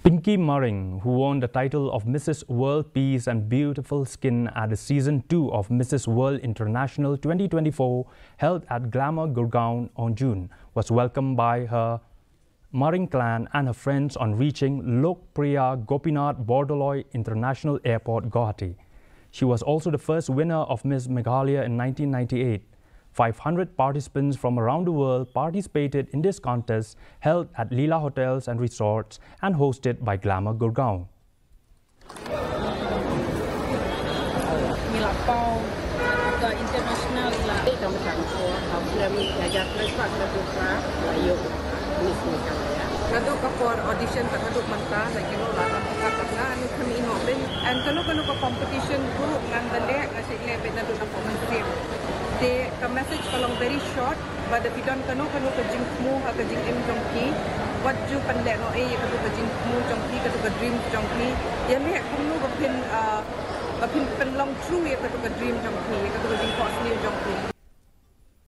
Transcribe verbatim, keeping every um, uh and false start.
Pinky Maring, who won the title of Missus World Peace and Beautiful Skin at the season two of Missus World International twenty twenty-four, held at Glamour Gurgaon on June, was welcomed by her Maring clan and her friends on reaching Lokpriya Gopinath Bordoloi International Airport, Guwahati. She was also the first winner of Miss Meghalaya in nineteen ninety-eight. Five hundred participants from around the world participated in this contest held at Leela Hotels and Resorts and hosted by Glamour Gurgaon. Ngi la pau ka international la. Ka mata ko ha film ya ja khlei ka ka tu ka la yo Miss Meghalaya. Ka tu ka por audition ka tu mata la ki lo la ka ka ka na ni kami no ben. And kano kano ka competition tu ngan bale nga sik le ben tu ka performance film. Te ka message ka long very short. Ba da phi don kano kano ka jingthmu ha ka jingim jong phi, wat ju pynleh noh ei ïa katu ka jingthmu jong phi, katu ka dream jong phi. Ïa leh kumno ba phin, ah, ba phin pynlong true ïa katu ka dream jong phi, ïa katu ka jingkhohsniew jong phi.